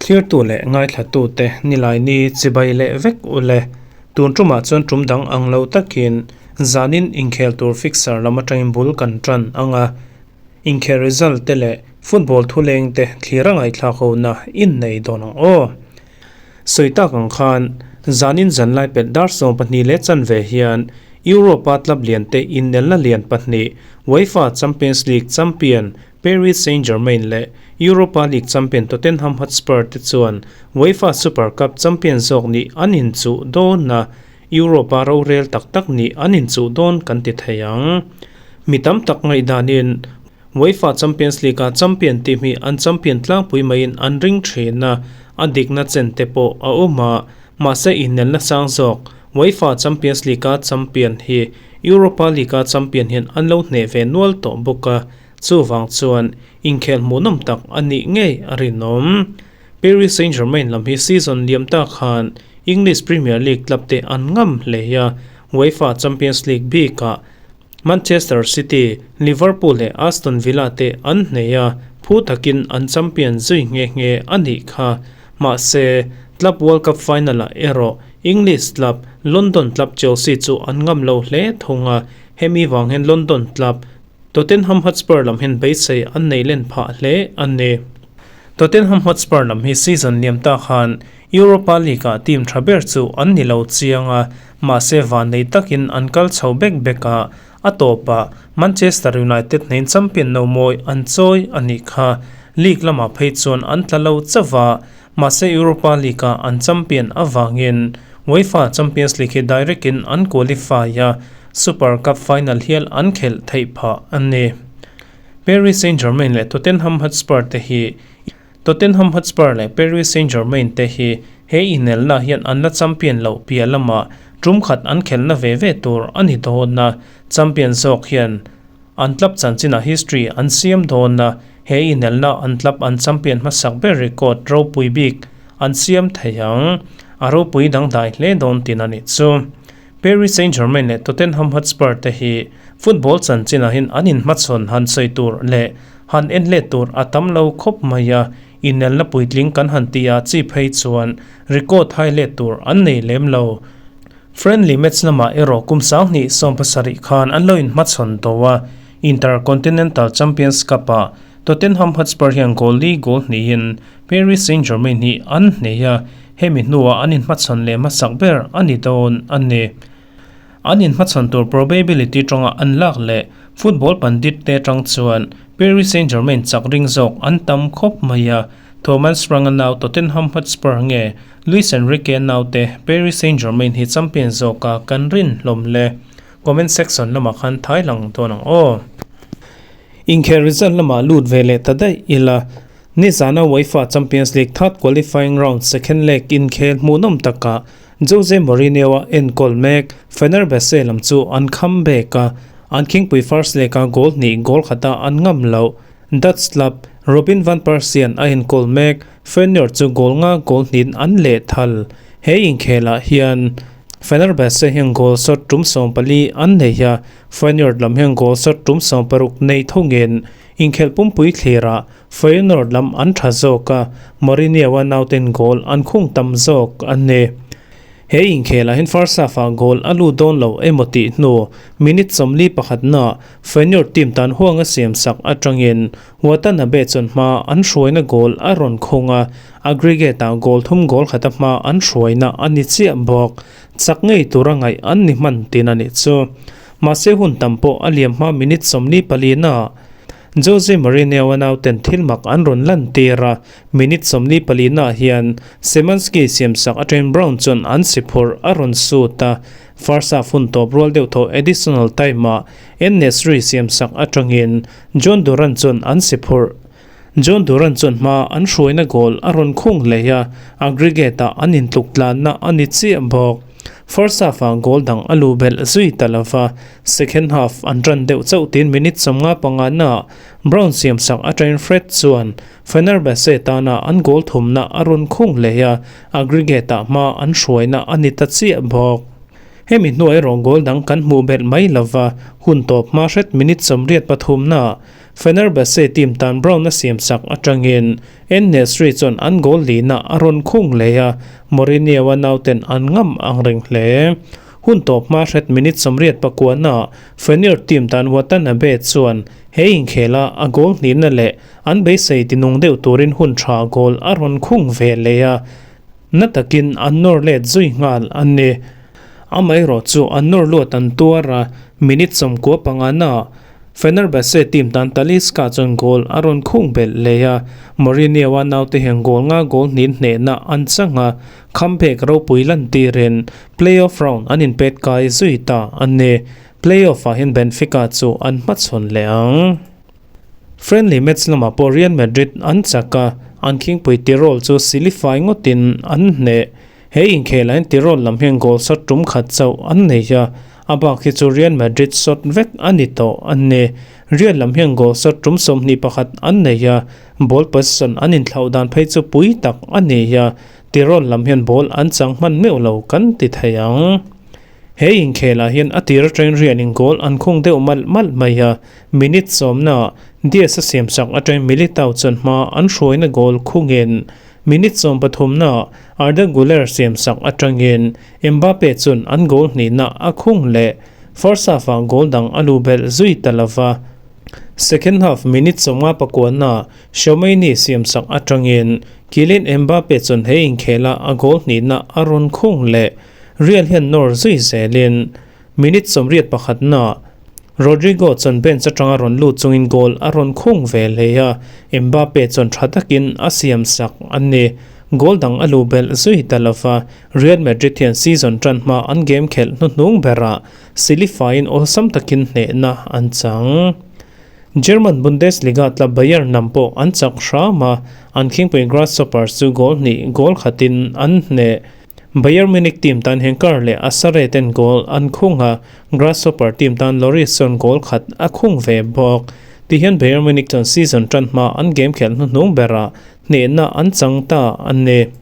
Thlirtu leh ngaithlatute Nilaini chibai leh vek u le. Tun tumah chuan tum dang ang lo takin zanin inkhel tur fixer lam atangin bul kan tan ang a. Inkhel result te leh football thuleng te thlir a ngaihthlak hona innei dawn ang aw. Sawi tak ang khan, zanin zanlai pelh dar 25:15 hian Europe-a club liante innelna lian pahnih UEFA Champions League champion Paris Saint-Germain leh Europa League champion Tottenham Hotspur te chuan UEFA Super Cup champion zawk nih an inchuh dawn a, Europe-a rorel tak tak nih an inchuh dawn kan ti thei ang. Mi tam tak ngaihdanin UEFA Champions League-a champion team hi an champion tlangpui maiin an ring thin a, a dikna chen te pawh a awm a, mahse inelna sang zawk UEFA Champions League-a champion hi Europa League-a champion hian an lo hneh ve nual tawh bawk a, chuvang chuan inkhel hmuhnawm tak a nih ngei a rinawm. Paris Saint-Germain lam hi season liam ta khan English Premier League club te an ngam hle a, UEFA Champions League bikah Manchester City, Liverpool leh Aston Villa te an hnei a, phu takin an champion zui nghe nghe a nih kha. Mahse, Club World Cup final-ah erawh English club London club Chelsea chu an ngam lo hle thung a, hemi vang hian London club Tottenham Hotspur lam hian beisei an nei len phah hle a ni. Tottenham Hotspur lam hi season liam ta khan Europa League-ah team tha ber chu an ni lo chiang a, mahse vannei takin an kal chho bek bek a, a tawpah Manchester United hnein champion no mawi an chawi a nih kha. League lamah phei chuan an tla lo chauh a, mahse Europa League-ah an champion avangin UEFA Champions League hi direct-in an qualify a, Super Cup final hial an khelh theih phah a ni. Paris Saint-Germain leh Tottenham Hotspur te hi Tottenham Hotspur leh Paris Saint-Germain te hi he inelna hian an la champion loh piah lamah tum khat an khelhna ve ve tur a ni dawn a, champion zawk hian an club chanchinah history an siam dawn a, he inelna an club an champion hmasak ber record ropui bik an siam thei ang, a ropui dangdai hle dawn tin a nih chu. Paris Saint-Germain leh Tottenham Hotspur te hi football chanchinah hian an inhmachhawn han sawi tur leh han en let tur a tam lo khawp mai a, inelna puitling kan han tih a chi phei chuan record hai let tur an nei lem lo. Friendly match lamah erawh kum 2017 khan an lo inhmachhawn tawh a, Intercontinental Champions Cup-ah Tottenham Hotspur hian goal li goal hnihin Paris Saint-Germain hi an hnei a, hemi hnuah an inhmachhawn leh hmasak ber a ni dawn a ni. An inhmachhawn tur probability tanga an lak leh football pandit te atang chuan Paris Saint-Germain chak ring zawk an tam khawp mai a, Thomas Frank-a nau Tottenham Hotspur nge Luis Enrique-a naute Paris Saint-Germain hi champion zawka kan rin hlawm le? Comment section lamah khan thai lang dawn ang aw. Inkhel result lamah lut ve leh ta daih ila, nizana UEFA Champions League third qualifying round second leg inkhel hmuhnawm takah Jose Mourinho-a enkawl mek Fenerbahce lam chu an kham bek a, an khingpui first leg-a goal hnih goal khata an ngam loh. Dutch club Robin van Persie-a'n a enkawl mek Feyenoord chu goal nga goal hnihin an leh thal. He inkhelah hian Fenerbahce hian goal shot tum 14 an nei a, Feyenoord lam hian goal shot tum 16 nei thungin inkhelh pumpui thlirah Feyenoord lam an tha zawk a, Mourinho-a nauten goal an khung tam zawk a ni. He inkhelah hian first half-ah goal a lut dawn lo emaw tih hnu minute 41-naah Feyenoord team tan huang a siam sak atangin Watanabe chuan hma an hruaina goal a rawn khung a, aggregate-ah goal thum goal khata hma an hruaina a ni chiah bawk. Chak ngei tura ngaih an ni hman tin a nih chu. Mahse hun tam pawh a liam hma minute 44-naah Jose Mourinho-a nauten thil mak an rawn lan tir a, minute 44-naah hian Szymanski siamsak atangin Brown chuan an si phurh a rawn sut a, first half hun tawp rual deuh thaw additional time-ah En-Nesyri siamsak atangin Jhon Duran chuan an si phurh Jhon Duran chuan hma an hruaina goal a rawn khung hlei a, aggregate-ah an intluk tlanna a ni chiah bawk. First half-ah goal dang a lu belh zui ta lo va, second half an tan deuh chauh tiin minute 55 naah Brown siamsak atangin Fred chuan Fenerbahce tana an goal thumna a rawn khung hlei a, aggregate-ah hma an hruaina a ni ta chiah bawk. Hemi hnuah erawh goal dang kan hmuh belh mai lova, hun tawp hma hret minute 83 naah Fenerbahce team tan Brown a siam sak atangin En-Nesyri chuan an goal lihna a rawn khung leh a, Mourinho-a nauten an ngam ang reng hle. Hun tawp hma hret minute 89 naah Feyenoord team tan Watanabe chuan he inkhela a goal hnihna leh an beisei tinung deuh turin hun tha goal a rawn khung ve leh a, na takin an nawr let zui nghal a ni. Amaherawh chu an nawr luat an tuar a, minute 95 naah Fenerbahce team tan Talisca chuan goal a rawn khung belh leh a, Mourinho-a naute hian goal nga goal hnih hnehna an chang a, khamphek ropui lantirin play-off round an inpet kai zui ta a ni. Play-off ah hian Benfica chu an hmachhawn leh ang. Friendly match lamah pawh Real Madrid an chak a, an khingpui Tirol chu silifai ngawtin an hneh. He inkhelah hian Tirol lam hian goal shot tum khat chauh an nei a, a bak hi chu Real Madrid shot vek a ni tawh a ni. Real lam hian goal shot tum 21 an nei a, ball possession an inthlauh dan phei chu pui tak a ni a, Tirol lam hian ball an chang hman meuh lo kan ti thei ang. He inkhelah hian a tir atangin Real in goal an khung deuh malh malh mai a, minute sawmnaah Diaz a siamsak atangin Militao chuan hma an hruaina goal khungin Minute 13naah Arda Guler siamsak atangin Mbappe chuan an goal hnihna a khung leh. First half-ah goal dang a lu belh zui ta lova. Second half minute 59naah Tchouameni siamsak atangin Kylian Mbappe chuan he inkhela a goal hnihna a rawn khung leh. Real hian nawr zui zelin minute 81naah Rodrygo chuan bench atanga rawn lut chungin goal a rawn khung ve hle a, Mbappe chuan tha takin a siam sak a ni. Goal dang a lu belh zui ta lova, Real Madrid hian season tan hma an game khelh hnuhnung berah silifaiin awlsam takin hnehna an chang. German Bundesliga tla Bayern lam pawh an chak hram a, an khingpui Grasshoppers chu goal hnih goal khatin an hneh. Bayern Munich team tan hian Kerr leh Asare ten goal an khung a, Grasshopper team tan Lloris chuan goal khat a khung ve bawk. Tihian Bayern Munich chuan season tan hma an game khelh hnuhnung berah hnehna an chang ta a ni.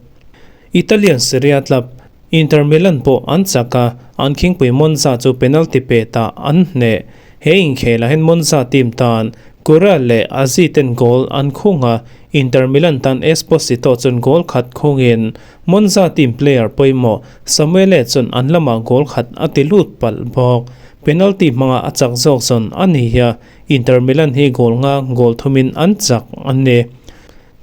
Italian Serie A club Inter Milan pawh an chak a, an khingpui Monza chu penalty pe ta an hneh. He inkhelah hian Monza team tan Correa leh Azzi ten goal an khung a, Inter Milan tan Esposito chuan goal khat khungin Monza team player pawimawh Samuele chuan an lamah goal khat a ti lut palh bawk. Penalty hmanga a chak zawk zawn a ni a, Inter Milan hi goal nga goal thumin an chak a ni.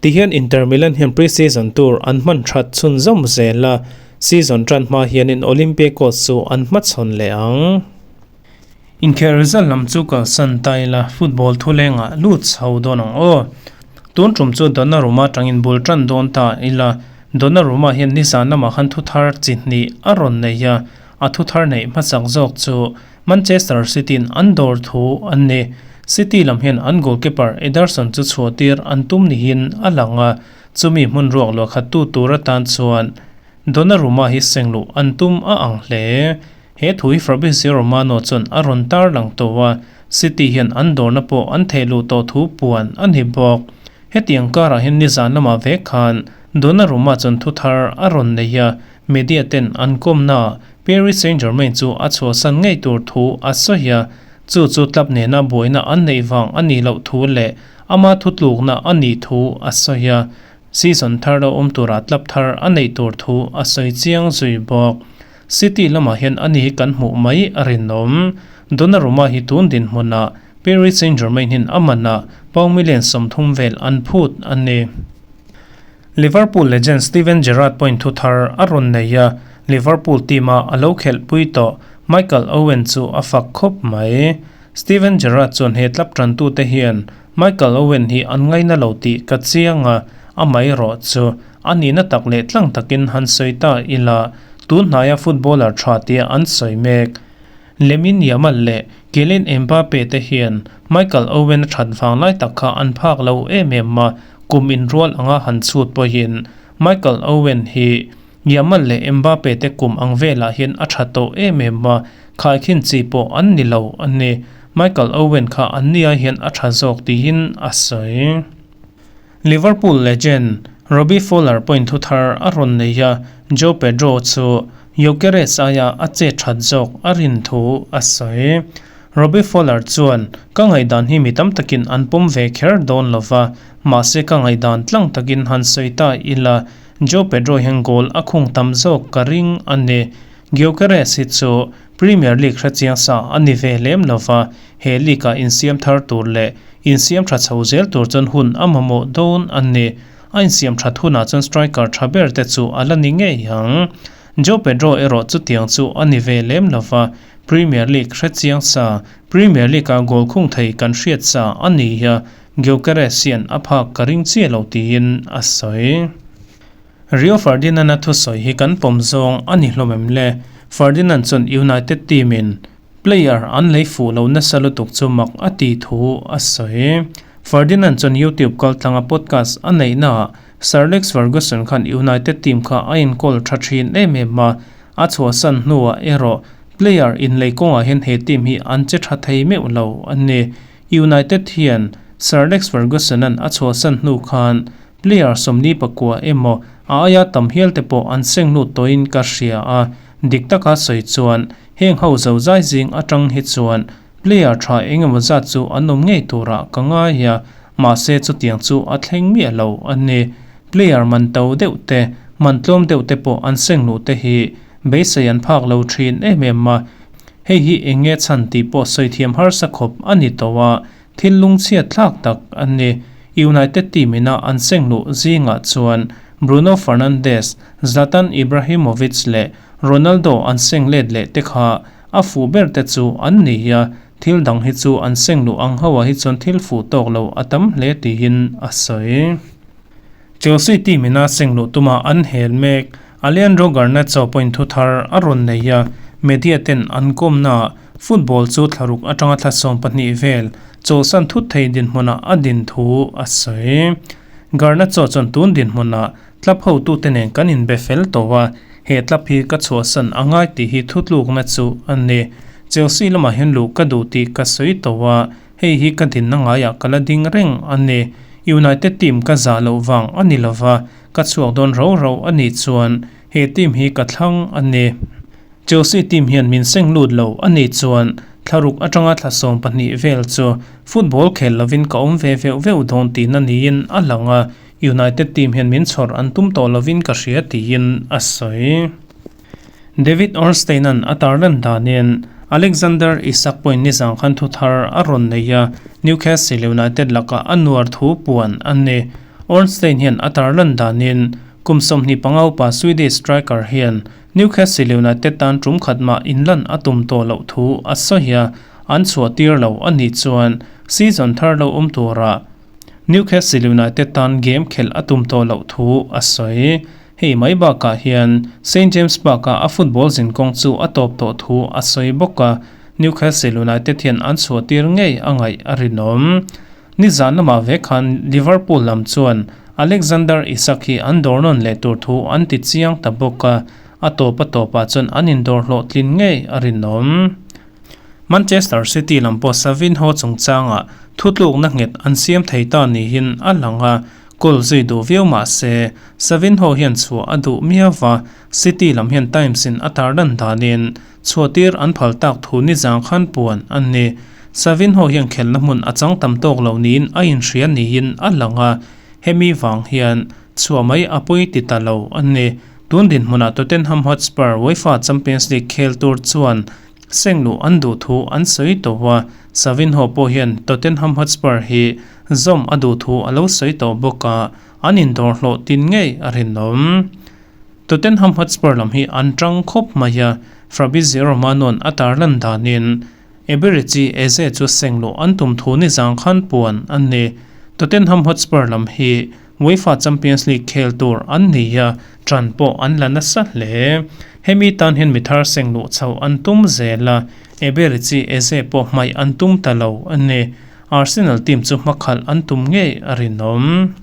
Tihian Inter Milan hian pre-season tur an hman that chhunzawm zel a, season tan hma hianin Olympiacos chu an hmachhawn leh ang. Inkhel result lam chu kalsan ta ila, football thulengah lut chho dawn ang aw. Tun tum chu Donnarumma tangin bul tan dawn ta ila, Donnarumma hian nizan lamah khan thu thar chi hnih a rawn nei a, a thu thar neih hmasak zawk chu Manchester City in an dawr thu an ni. City lam hian an goalkeeper Ederson chu chhuah tir an tum niin a lang a, chumi hmun ruak luah khat tu tur atan chuan Donnarumma hi sengluh an tum a ang hle. He thu hi Fabrizio Romano chuan a rawn tar lang tawh a, City hian an dawrna pawh an theh luh tawh thu puan a ni bawk. Hetiang karah hian nizan lamah vek khan Donnarumma chuan thu thar a rawn nei a, media ten an kawmnaah Paris Saint-Germain chu a chhuahsan ngei tur thu a sawi a, chu chu club nena buaina an neih vang a nih loh thu leh ama thutlukna a nih thu a sawi a. Season thar lo awm turah club thar a neih tur thu a sawi chiang zui bawk. City lamah hian ani hi kan hmuh mai a rinawm. Donnarumma hi tun dinhmunah Paris Saint-Germain hian a manah pound million 30 vel an phut a ni. Liverpool legend Steven Gerrard pawhin thu thar a rawn nei a, Liverpool team-a a lo khelhpui tawh Michael Owen chu a fak khawp mai. Steven Gerrard chuan he club tantute hian Michael Owen hi an ngaina lo tih ka chiang a, amaherawh chu a nihna tak leh tlang takin han sawi ta ila, tun hnaia footballer tha tia an sawi mek. Lamine Yamal leh Kylian Mbappe te hian Michael Owen a that vang lai tak kha an phak lo em em a, kum inrual anga han chhut pawhin Michael Owen hi Yamal leh Mbappe te kum ang velah hian a tha tawh em em a, khaikhin chi pawh an ni lo a ni. Michael Owen kha an nia hian a tha zawk tiin a sawi. Liverpool legend Robbie Fowler pawhin thu thar a rawn nei a, Joao Pedro chu Gyokeres aia a chet that zawk a rin thu a sawi. Robbie Fowler chuan, Ka ngaihdan hi mi tam takin an pawm ve kher dawn lo va, mahse ka ngaihdan tlang takin han sawi ta ila, Joao Pedro hian goal a khung tam zawk ka ring a ni. Gyokeres hi chu Premier League hrechiang sa a ni ve lem lo va, he league-ah insiam thar tur leh insiam tha chho zel tur chuan hun a mamawh dawn a ni. A insiam that hunah chuan striker tha ber te chu a la ni ngei ang. Joao Pedro erawh chutiang chu a ni ve lem lo va, Premier League hrechiang sa, Premier League-a goal khung thei kan hriat sa a ni a, Gyökeres hian a phak ka ring chiah lo tiin a sawi. Rio Ferdinand-a thusawi hi kan pawm zawng a ni hlawm em le? Ferdinand chuan United team-in player an lei fuh lo nasa lutuk chu mak a ti thu a sawi. Ferdinand chuan YouTube kaltlanga podcast a neihnaah Sir Alex Ferguson khan United team kha a inkawl tha thin em em a, a chhuahsan hnuah erawh player inlei kawngah hian he team hi an che tha thei meuh lo a ni. United hian Sir Alex Ferguson-a'n a chhuahsan hnu khan player 49 emaw a aia tam hial te pawh an seng lut tawhin ka hria a, dik taka sawi chuan heng ho zozai zing atang hi chuan player tha engemaw zat chu an awm ngei turah ka ngai a. Mahse chutiang chu a thleng miah lo a ni. Player man to deuh te, man tlawm deuh te pawh an seng luh te hi beisei an phak lo thin em em a. Hei hi eng nge chhan tih pawh sawi thiam harsa khawp a ni tawh a, thil lungchhiat thlak tak a ni. United team ina an seng luh zingah chuan Bruno Fernandes, Zlatan Ibrahimovic leh Ronaldo an seng let leh te kha a fuh ber te chu an ni a. Thil dang hi chu an seng luh ang ho ah hi chuan thil fuh tawk lo a tam hle tiin a sawi. Chelsea team ina seng luh tuma an hel mek. Alejandro Garnacho pawhin thu thar a rawn nei a, media ten an kawmna ah football chu thlaruk atanga thla 12 vel chawlhsan thut thei dinhmunah a din thu a sawi. Garnacho chuan tun dinhmunah club hotute nen kan inbe fel tawh a, he club hi ka chhuahsan a ngai tih hi thutlukna chu a ni. Chelsea lamah hian luh ka duh tih ka sawi tawh a, hei hi ka dinna ngaiah ka la ding reng a ni. United team ka zah loh vang a ni lova, ka chhuak dawn rau rau a nih chuan he team hi ka thlang a ni. Chelsea team hian min seng lut lo a nih chuan thlaruk atanga thla 12 vel chu football khel lovin ka awm ve veuh veuh dawn tihna niin a lang a, United team hian min chhawr an tum tawh lovin ka hria tiin a sawi. David Ornstein-a'n a tarlan danin Alexander Isak pawhin nizang khan thu thar a rawn nei a, Newcastle United lakah a nuar thu puan a ni. Ornstein hian a tarlan danin kum 25 upa Swedish striker hian Newcastle United tan tum khat mah inlan a tum tawh loh thu a sawi a, an chhuah tir lo a nih chuan season thar lo awm turah Newcastle United tan game khelh a tum tawh loh thu a sawi. Hei mai bakah hian St James Park-a a football zinkawng chu a tawp tawh thu a sawi bawk a, Newcastle United hian an chhuah tir ngei a ngaih a rinawm. Nizan lamah ve khan Liverpool lam chuan Alexander Isak hi an dawr nawn leh tur thu an ti chiang ta bawk a, a tawp a tawpah chuan an indawr hlawhtlin ngei a rinawm. Manchester City lam pawh Savinho chungchangah thutlukna nghet an siam thei ta niin a lang a, goal zui duh viau mah se Savinho hian chhuah a duh miau va, City lam hian Times-in a tarlan danin chhuahtir an phal tak thu nizang khan puan a ni. Savinho hian khelna hmun a chang tam tawk lo niin a inhria niin a lang a, hemi vang hian chhuah mai a pawi ti ta lo a ni. Tun dinhmunah Tottenham Hotspur UEFA Champions League khel tur chuan Seng luh an duh thu an sawi tawh a, Savinho pawh hian Tottenham Hotspur hi zawm a duh thu a lo sawi tawh bawk a, an indawr hlawh tin ngei a rinawm. Tottenham Hotspur lam hi an tang khawp mai a, Fabrizio Romano-a'n a tarlan danin Eberechi Eze chu seng luh an tum thu nizang khan puan a ni. Tottenham Hotspur lam hi UEFA Champions League khel tur an ni a, ṭan pawh an la nasa hle. Hemi tan hian mi thar seng luh chhoh an tum zel a, Eberechi Eze pawh hmaih an tum ta lo a ni. Arsenal team chu hmakhalh an tum ngei a rinawm.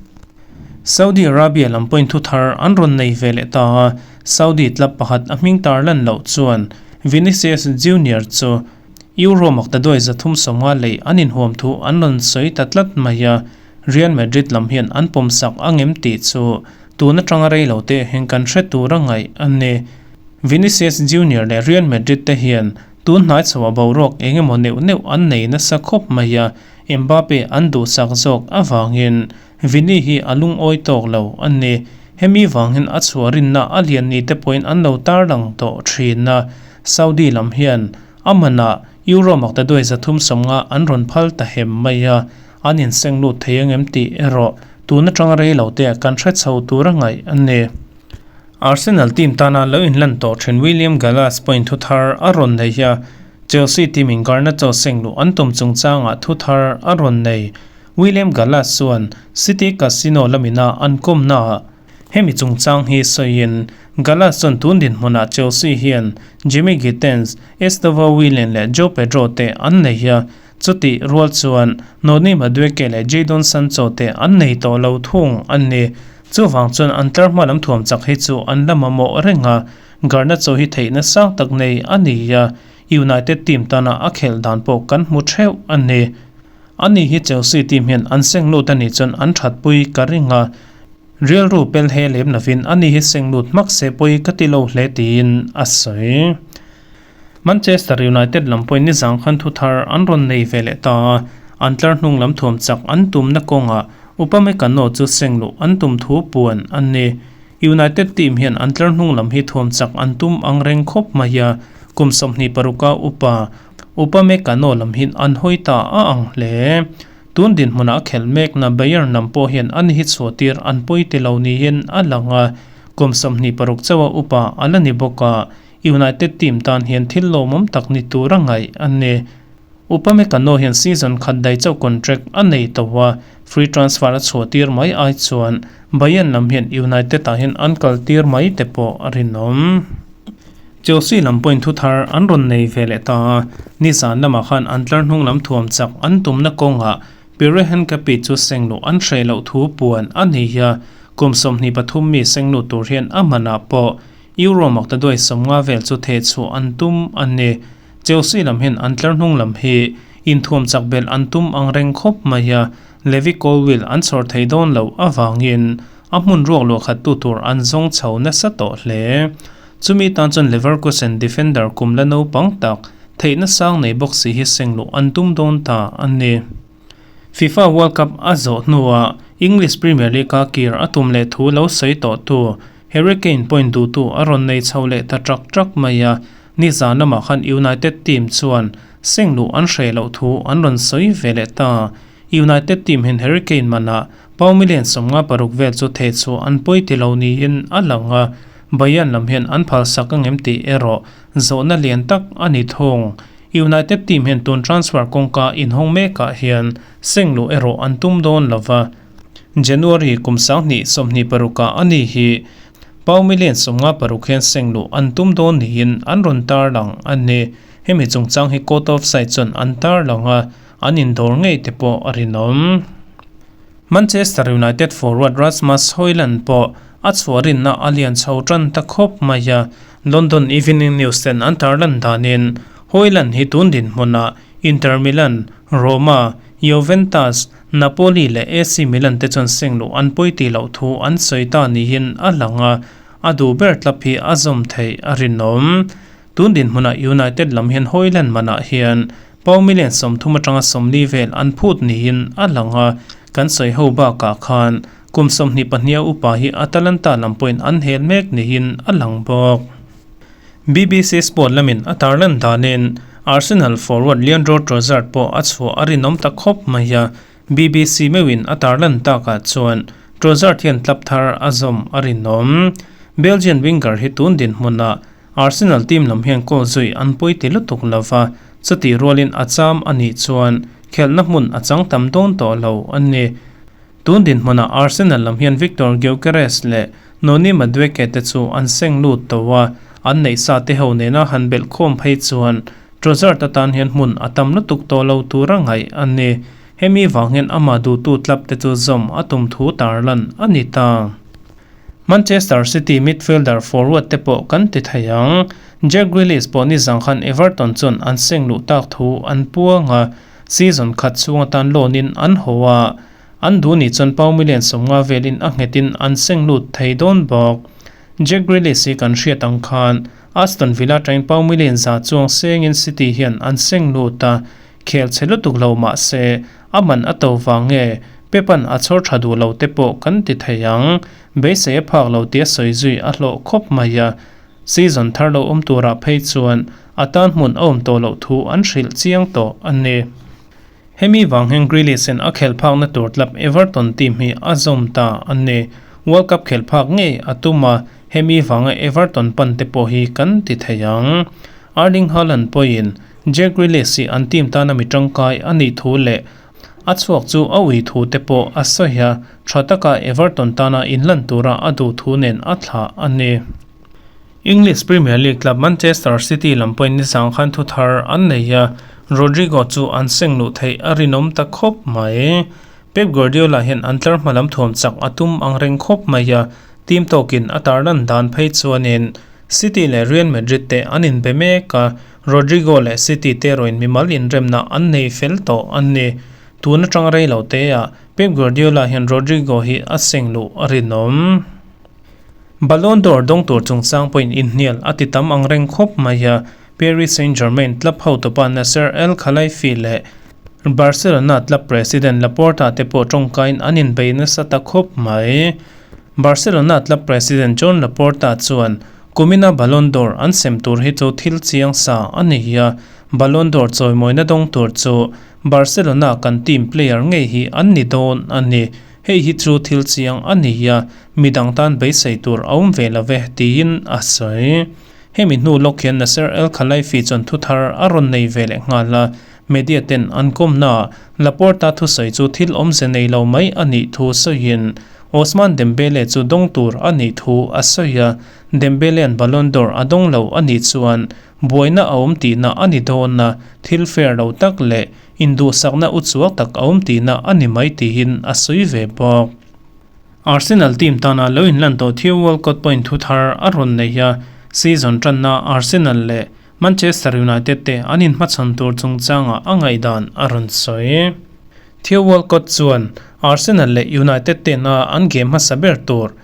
Saudi Arabia lam pawhin thu thar an rawn nei ve leh ta a, Saudi club pakhat a hming tar lan loh chuan Vinicius Junior chu Euro maktaduai 350 lei an inhuam thu an rawn sawi ta tlat mai a, Real Madrid lam hian an pawmsak ang em tih chu tun atanga rei lo te heng kan hre tur a ngaih a ni. Vinicius Junior leh Real Madrid te hian tun hnai chhoah boruak eng emaw neuh neuh an nei nasa khawp mai a, Mbappe an duhsak zawk avangin Vini hi a lungawi tawk lo a ni. Hemi vangin a chhuah rinna a lian ni te pawhin an lo tarlang tawh thin a, Saudi lam hian a manah Euro maktaduai 350 an rawn phal ta hem mai a, an inseng lut thei angem tih erawh tun atanga rei lo te kan hre chho tur a ngaih a ni. Arsenal team tana lo inlan tawh thin William Gallas pawhin thu thar a rawn nei a, Chelsea team in Garnacho seng luh an tum chungchangah thu thar a rawn nei. William Gallas chuan City Casino lamina an kawmnaah hemi chungchang hi sawiin, Gallas chuan tun dinhmunah Chelsea hian Jamie Gittens, Estevao Willian leh Joao Pedro te an nei a, chutih rual chuan Noni Madueke leh Jadon Sancho te an nei tawh lo thung a ni. Chuvang chuan an tlar hma lam thuam chak hi chu an la mamawh reng a, Garnacho hi theihna sang tak nei a ni a, United team tana a khelh dan pawh kan hmu theuh a ni. Ani hi Chelsea team hian an seng lut a nih chuan an thatpui ka ring a, rilru pel he lem lovin ani hi seng lut hmak se pawi ka ti lo hle tiin a sawi. Manchester United lam pawhin nizang khan thu thar an rawn nei ve leh ta a, an tlar hnung lam thuam chak an tumna kawngah Upamecano chu seng luh an tum thu puan a ni. United team hian an tlar hnung lam hi thuam chak an tum ang reng khawp mai a, kum 26 a upa Upamecano lam hi an hawi ta a ang hle. Tun dinhmunah a khelh mekna Bayern lam pawh hian ani hi chhuahtir an pawi ti lo niin a lang a, kum 26 chauha upa a la ni bawk a, United team tan hian thil lawmawm tak ni tur a ngaih a ni. Upamecano hian season khat dai chauh contract a nei tawh a, free transfer a chhuahtir mai ai chuan Bayern lam hian United ah hian an kaltir mai te pawh a rinawm. Chelsea lam pawhin thu thar an rawn nei ve leh ta a, nizan lamah khan an tlar hnung lam thuam chak an tumna kawngah Pierre Hincapie chu sengluh an hreh loh thu puan a ni a, kum 23 mi sengluh tur hian a manah pawh Euro maktaduai 50 vel chu theh chhuah an tum a ni. Chelsea lam hian an tlar hnung lam hi inthuam chak belh an tum ang reng khawp mai a, Levi Colwill an chhawr thei dawn loh avangin a hmun ruak luah khat tu tur an zawng chho nasa tawh hle. Chumi tan chuan Leverkusen defender kum la naupang tak theihna sang nei bawk si hi seng luh an tum dawn ta a ni. FIFA World Cup a zawh hnuah English Premier League-a kir a tum leh thu lo sawi tawh tu Harry Kane point duhtu a rawn nei chho leh ta trak trak mai a, nizan lamah khan United team chuan seng luh an hreh loh thu an rawn sawi ve leh ta. United team hian Harry Kane manah pau million 56 vel chu theh chhuah an pawi ti lo niin a lang a, Bayern lam hian an phalsak angem tih erawh zawhna lian tak a ni thung. United team hian tun transfer kawngka inhawng mekah hian seng luh erawh an tum dawn lova. January kum 2026 ah a ni hi pau million 56 hian seng luh an tum dawn niin an rawn tarlang a ni. Hemi chungchang hi Court of Side chuan an tarlang a, an indawr ngei te pawh a rinawm. Manchester United forward Rasmus Hojlund pawh a chhuah rinna a lian chho tan ta khawp mai a, London Evening News ten an tarlan danin Hojlund hi tun dinhmunah Inter Milan, Roma, Juventus, Napoli leh AC Milan te chuan seng luh an pawi tih loh thu an sawi ta niin a lang a, a duh ber tlap hi a zawm theih a rinawm. Tun dinhmunah United lam hian Hojlund manah hian pau million 30 atanga 40 vel an phut niin a lang a, kan sawi ho bakah khan kum 22 a upa hi Atalanta lam pawhin an hel mek niin a lang bawk. BBC Sport lamin a tarlan danin Arsenal forward Leandro Trossard pawh a chhuah a rinawm ta khawp mai a, BBC meuhin a tarlan takah chuan Trossard hian tlap thar a zawm a rinawm. Belgian winger hi tun dinhmunah Arsenal team lam hian goal zui an pawi ti lutuk lova, chutih rualin a cham a nih chuan khelhna hmun a chang tam dawn tawh lo a ni. Tun dinhmunah Arsenal lam hian Victor Gyökeres leh Noni Madueke te chu an seng lut tawh a, an neih sa te ho nena han belh khawm phei chuan Trossard atan hian hmun a tam lutuk tawh lo tura ngaih a ni. Hemi vang hian amah duhtu club te chu zawm a tum thu tarlan a ni ta. Manchester City midfielder forward te pawh kan ti thei ang. Jack Grealish pawh nizang khan Everton chuan an seng luh tak thu an puang a, season khat chhung atan loan in an haw a, an duh nih chuan pau million 50 velin a nghetin an seng lut thei dawn bawk. Jack Grealish hi kan hriat ang khan Aston Villa atangin pound million za chuang sengin City hian an seng lut a, khel chhe lutuk lo mah se a man a to vang nge Pep-a'n a chhawr tha duh lo te pawh kan ti thei ang. Beisei a phak lo tia sawi zui a hlawh khawp mai a, season thar lo awm turah phei chuan a tan hmun a awm tawh loh thu an hrilh chiang tawh a ni. Hemi vang hian Grealish-in a khelh phakna tur club Everton team hi a zawm ta a ni. World Cup khelh phak ngei a tum a, hemi vanga Everton pan te pawh hi kan ti thei ang. Erling Haaland pawhin Jack Grealish hi an team tana mi tangkai a nih thu leh a chhuak chu a ui thu te pawh a sawi a, tha taka Everton tana inlan tura a duh thu nen a thlah a ni. English Premier League club Manchester City lam pawhin nizang khan thu thar an nei a, Rodrigo chu an seng luh theih a rinawm ta khawp mai. Pep Guardiola hian an tlar hma lam thuam chak a tum ang reng khawp mai a, team tawkin a tarlan dan phei chuanin City leh Real Madrid te an inbe mek a, Rodrigo leh City te erawhin mimal inremna an nei fel tawh a ni. Tun atang rei lo teah Pep Guardiola hian Rodrigo hi a seng luh a rinawm. Ballon d'Or dawng tur chungchang pawhin inhnial a ti tam ang reng khawp mai a, Paris Saint-Germain club hotupa Nasser El Khelaifi leh Barcelona club president Laporta te pawh tawngkain an inbei nasa ta khawp mai. Barcelona club president Joan Laporta chuan kumina Ballon d'Or an sem tur hi chu thil chiang sa a ni a, Ballon d'Or chawimawina dawng tur chu Barcelona kan team player ngei hi an ni dawn a ni. Hei hi chu thil chiang a ni a, midang tan beisei tur a awm ve lo ve, tiin a sawi. Hemi hnu lawk hian Nasser El Khelaifi chuan thu thar a rawn nei ve leh nghal a, media ten an kawmnaah Laporta thusawi chu thil awmze nei lo mai a nih thu sawiin Ousmane Dembele chu dawng tur a nih thu a sawi a, Dembelea'n Ballon d'Or a dawng lo a nih chuan buaina a awm tihna a ni dawn a, thil fair lo tak leh Induhsakna uchuak tak a awm tihna a ni mai tiin a sawi ve bawk. Arsenal team tana lo inlan tawh Theo Walcott pawhin thu thar a rawn nei a, season tanna Arsenal leh Manchester United te an inhmachhawn tur chungchangah a ngaihdan a rawn sawi. Theo Walcott chuan Arsenal leh United tena an game hmasa ber tur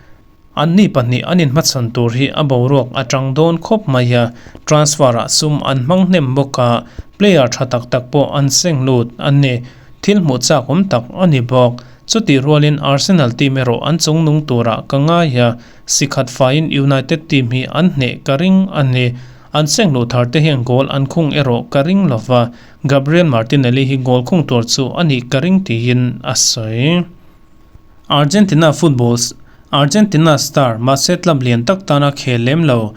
Anni pahnih an inhmachhawn tur hi a boruak a tang dawn khawp mai a, transfer-ah sum an hmang hnem bawk a, player tha tak tak pawh an seng lut a ni. Thil hmuh chak awm tak a ni bawk. Chutih rualin Arsenal team erawh an chungnung turah ka ngai a, si khat faiin United team hi an hneh ka ring a ni. An seng luh thar te hian goal an khung erawh ka ring lo va, Gabriel Martinelli hi goal khung tur chu a nih ka ring tiin a sawi. Argentina football Argentina star mahse club lian tak tana khel lem lo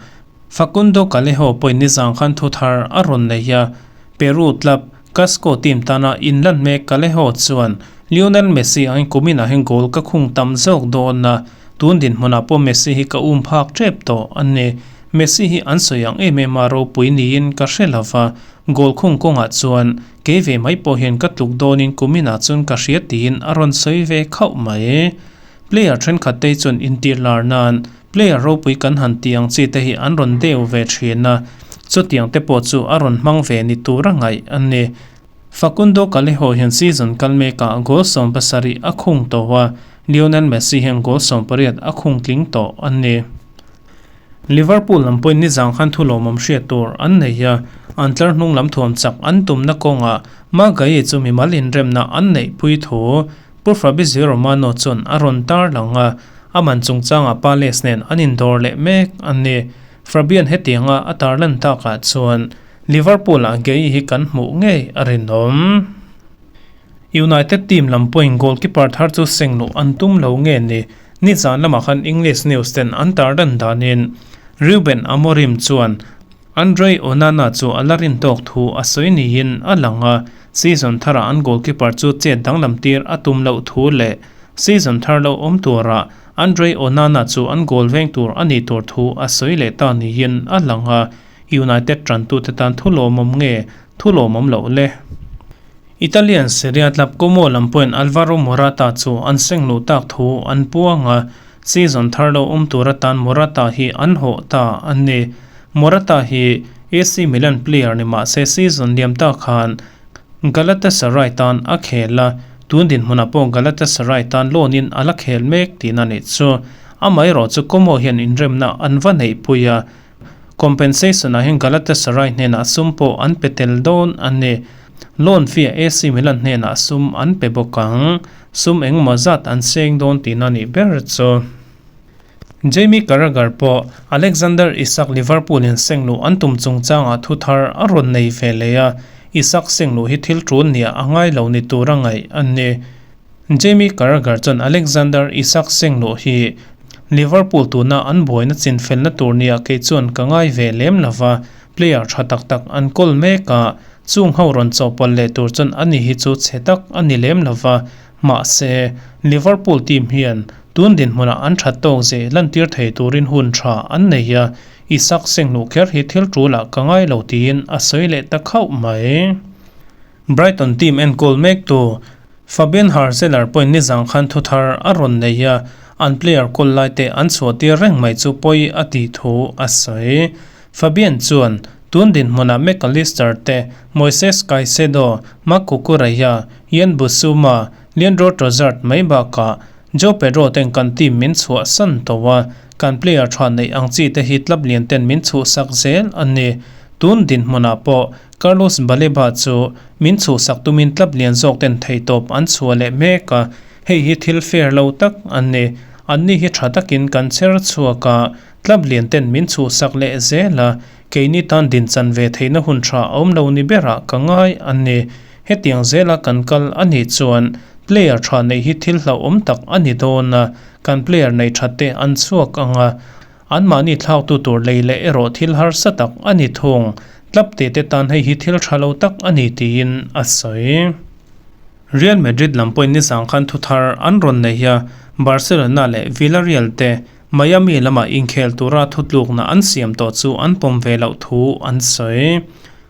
Facundo Callejo pawhin nizang khan thu thar a rawn nei a, Peru club Cusco team tana inlan mek Callejo chuan Lionel Messi angin kuminah hian goal ka khung tam zawk dawn a, tun dinhmunah pawh Messi hi ka um phak tep tawh a ni. Messi hi an sawi ang em em a ropui niin ka hre lo va, Goal khung kawngah chuan kei ve mai pawh hian ka tluk dawnin kuminah chuan ka hria tiin a rawn sawi ve khauh mai. Player thenkhat te chuan intir lar nan player ropui kan han tih ang chi te hi an rawn deu ve thin a, chutiang te pawh chu a rawn hmang ve ni tura ngaih a ni. Facundo Callejo hian season kal mekah goal 70 a khung tawh a, Lionel Messi hian goal 18 a khung tling tawh a ni. Liverpool lam pawhin nizang khan thu lawmawm hriat tur an nei a, an tlar hnung lam thuam chak an tumna kawngah Magaye chu mimal inremna an neihpui thu Pu Fabrizio Romano chuan a rawn tar lang a, a man chungchangah Palace nen an indawr leh mek a ni. Fabian hetianga a tarlan takah chuan Liverpool-ah Gueye hi kan hmuh ngei a rinawm. United team lam pawhin goalkeeper thar chu seng luh an tum lo nge ni? Nizan lamah khan English news ten an tar dan danin Ruben Amorim chuan Andre Onana chu a la rin tawk thu a sawi niin a lang a, season tharah an goalkeeper chu chet danglam tir a tum loh thu leh season thar lo awm turah Andre Onana chu an goal veng tur a nih tur thu a sawi leh ta niin a lang a, United tantute tan thu lawmawm nge thu lawmawm loh le? Italian Serie A club Como lam pawhin Alvaro Morata chu an seng luh tak thu an puang a, season thar lo awm tur atan Morata hi an hawh ta a ni. Morata hi AC Milan player ni mah se season liam ta khan Galatasaray tan a khel a, tun dinhmunah pawh Galatasaray tan loan in a la khel mek tihna nih chu. Amaherawhchu Como hian inremna an va neihpui a. Compensation ah hian Galatasaray hnenah sum pawh an pe tel dawn a ni. Loan fee ah AC Milan hnenah sum an pe bawk ang. Sum engemaw zat an seng dawn tihna a nih ber chu. Jamie Carragher pawh Alexander Isak Liverpool in sengluh an tum chungchangah thu thar a rawn nei ve leh a, Isak sengluh hi thil tul nia a ngai lo ni tura ngaih a ni. Jamie Carragher chuan Alexander Isak sengluh hi Liverpool tuna an buaina chinfelna tur nia kei chuan ka ngai ve lem lo va, player tha tak tak an kawl mek a, chung ho rawn chawhpawlh leh tur chuan ani hi chu chhe tak a ni lem lo va, Mahse, Liverpool team hian tun dinhmunah an that tawk zeh lantir thei turin hun tha an nei a, Isak Sengluh kher hi thil tulah ka ngai lo tiin a sawi leh ta khauh mai. Brighton team enkawl mektu Fabian Hurzeler pawhin nizang khan thu thar a rawn nei a, an player kawl laite an chhuahtir reng mai chu pawi a tih thu a sawi. Fabian chuan, Tun dinhmunah Mac Allister te, Moises Caicedo, Marc Cucurella, Yann Bissouma, Leandro Trossard mai bakah Joao Pedro ten kan team min chhuahsan tawh a, kan player tha neih ang chi te hi club lian ten min chhuhsak zel a ni. Tun dinhmunah pawh Carlos Baleba chu min chhuhsak tumin club lian zawk ten theihtawp an chhuah leh mek a, hei hi thil fair lo tak a ni. Anni hi tha takin kan chher chhuak a, Club lian ten min chhuhsak leh zel a, keini tan dinchan ve theihna hun tha a awm lo ni berah ka ngai a ni. Hetiang zela kan kal a nih chuan player tha neih hi thil hlauhawm tak a ni dawn a, kan player nei that te an chhuak ang a, anmahni thlaktu tur lei leh erawh thil harsa tak a ni thung. Club te te tan hei hi thil tha lo tak a ni tiin a sawi. Real Madrid lam pawhin nizang khan thuthar an rawn nei a, Barcelona leh Villarreal te Miami lama inkhel tura thutlukna an siam tawh chu an pawm ve loh thu an sawi.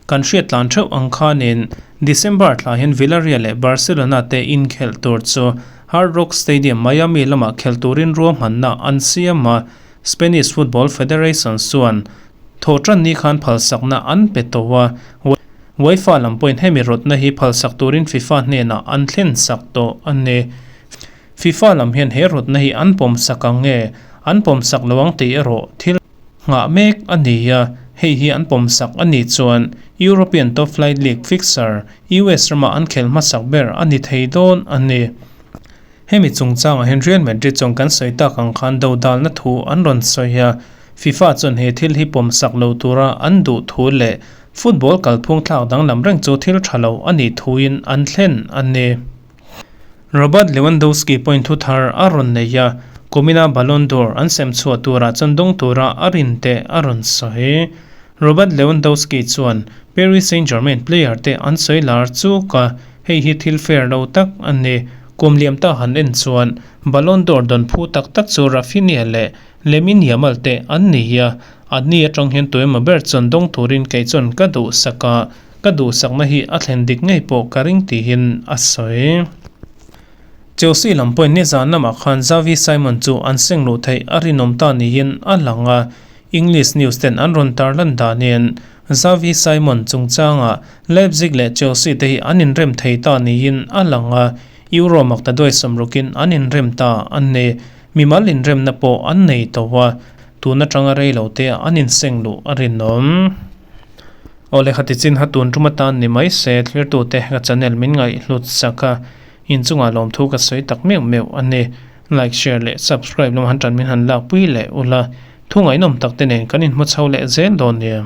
Kan hriat tlan theuh ang khanin December thla hian Villarreal leh Barcelona te inkhelh tur chu Hard Rock Stadium, Miami lama khel turin ruahmanna an siam a, Spanish Football Federation chuan thawhtan ni khan phalsakna an pe tawh a, UEFA lam pawhin hemi rawtna hi phalsak turin FIFA hnenah an thlensak tawh a ni. FIFA lam hian he rawtna hi an pawm sak ang nge, an pawm sak lo ang tih erawh thil nghah mek a ni a, hei hi an pawm sak a nih chuan European Top Flight League fixture US rama an khelh hmasak ber a ni thei dawn a ni. Hemi chungchangah hian Real Madrid chuan kan sawi tak ang khan dodalna thu an rawn sawi a, FIFA chuan he thil hi pawm sak lo tura an duh thu leh football kalphung thlak danglam reng chu thil tha lo a nih thuin an thlen a ni. Robert Lewandowski pawhin thu thar a rawn nei a, kumina Ballon d'Or an sem chhuah turah chuan dawng tura a rin te a rawn sawi. Robert Lewandowski chuan Paris Saint-Germain player te an sawi lar chuk a, hei hi thil fair lo tak a ni. Kum liam ta han en chuan Ballon d'Or dawn phu tak tak chu Raphinha leh Lamine Yamal te an ni a, anni atang hian tuemaw ber chuan dawng turin kei chuan ka duhsak a, Ka duhsakna hi a thlen dik ngei pawh ka ring tihin a sawi. Chelsea lam pawhin nizan lamah khan Xavi Simon chu an seng luh theih a rinawm ta niin a lang a, English news ten an rawn tarlan danin Xavi Simon chungchangah Leipzig leh Chelsea te hi an inrem thei ta niin a lang a, Euro maktaduai sawmrukin an inrem ta a ni. Mimal inremna pawh an nei tawh a, tun atanga reilote an inseng luh a rinawm. Aw lehkha ti chin ha tun tum atan ni mai se thlirtute ka channel min ngaih hlut sak a, inchungah lawmthu ka sawi tak meuh meuh a ni. Like, share leh subscribe lam han tan min han lakpui leh ula, thu ngaihnawm tak te nen kan inhmu chho leh zel dawn nia.